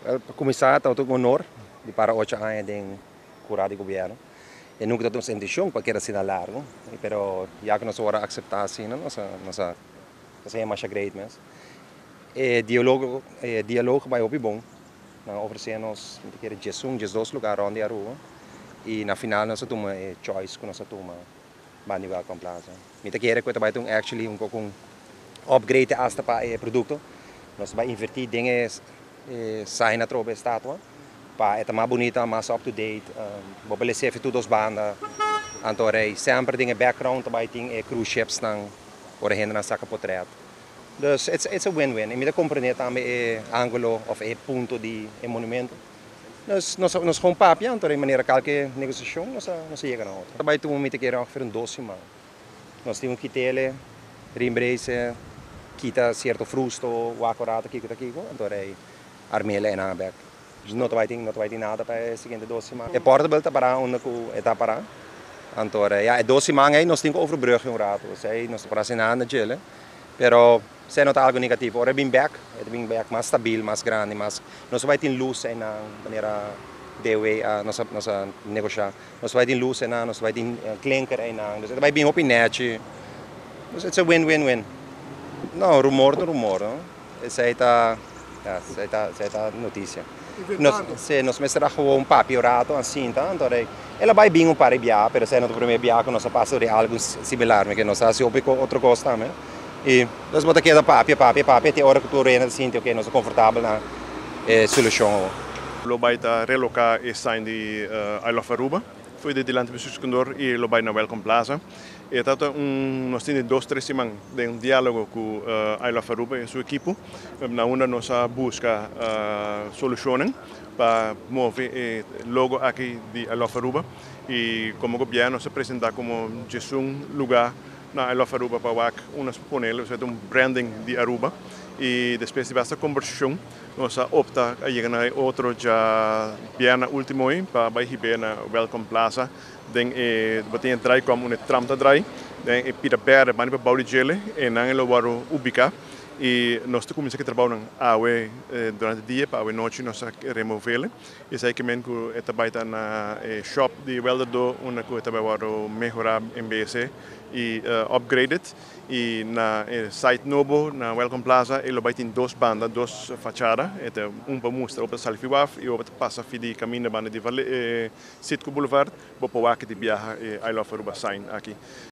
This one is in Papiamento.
Pa kuminsá, ta un honor di para 8 aña den kurá di gobièrnu. I nunka tabatin intenshon pa keda asina largu, pero ya ku nos a aseptá asina, nos ta mas great mes. E diálogo, e diálogo bai hopi bon. Nan a ofresé nos 11, 12 lugá rònt di Aruba. I na final nos a tuma e choice ku nos a tuma banda di Welcome Plaza. Mi ta kere ku bai un actually un poko un upgrade hasta pa e produkto. Nos ta bai invertí den e sign atrobe, estatua, pa e mas bunita, mas up to date. Bo por lesa tur dos banda. Anto rei semper den e background bai tin e cruise ships nan ora hende nan saka portret. Dus it's a win-win. I mi ta komprondé tambe e ángulo òf e punto di e monumento. Dus nos gewoon papia, anto di manera kualke negosiashon nos yega na otro. Bai tuma, mi ta kere, ongeveer un 2 siman. Nos tin ku kit'é, reembrace, kita sierto frusto, wak rato kiko ta kiko, anto rei arm'é en bèk. Dus no ta bai tin nada pa e siguiente 2 siman. E portable ta pará unda ku e ta pará. Anto ja, e 2 siman ei nos tin ku overbruggen un ratu. Esei nos ta pará nada djele. Pero esei no ta algu negativo. Ora bin bèk, e bin bèk mas stabil, mas grandi, mas nos bai tin lus na manera DW nos a negoshá. Nos bai tin lus na, nos bai tin klinker na. Dus e bai bin hopi nèchi. Dus it's a win-win-win. No, rumor ta rumor, no? Esei ta, ja, esei ta notisia. Nos, si, nos mester gewoon papia rato asina, ta? Anto, el a bai bin un par di bia, pero esei no ta promé bia ku nos a pasa di algu similar, ku nos a hasi otro kos tambe. I dus bo ta keda papia, papia, papia, te ora ku tur hende sinti, ok, nos ta komfortabel na solushon. Lo bai ta reloká e sign di I Love Aruba. For di dilanti bestuurskantoor i lo bai na Welcome Plaza. E ta un, nos tin 2, 3 siman di un diálogo ku I Love Aruba i su ekipo, na unda nos a buska solushon pa move e logo aki di I Love Aruba. I komo gobièrnu nos a presentá komo un lugá na I Love Aruba pa wak unda pone, un branding di Aruba. I despues di basta kombersashon nos a opta a yega na otro djabièrnè último pa bai hib'é na Welcome Plaza, den e bo tin draaikom unda tram ta draai, den e pida bèrdè banda pa bou di djele i nan lo wòrdu ubiká. I nos ta kuminsá ku trabou nan awe durante dia pa awe nochi nos a remov'é. Esei ke men ku e ta bai ta na shop di welder unda ku e ta bai wòrdu mehorá MBC i upgraded. I na site nobo na Welcome Plaza e lo bai tin dos banda, dos fachada, e un pa mustra pa sali waf i otro pasa for di kaminda banda di Citgo Boulevard, bo por wak di biaha I Love Aruba sign aki.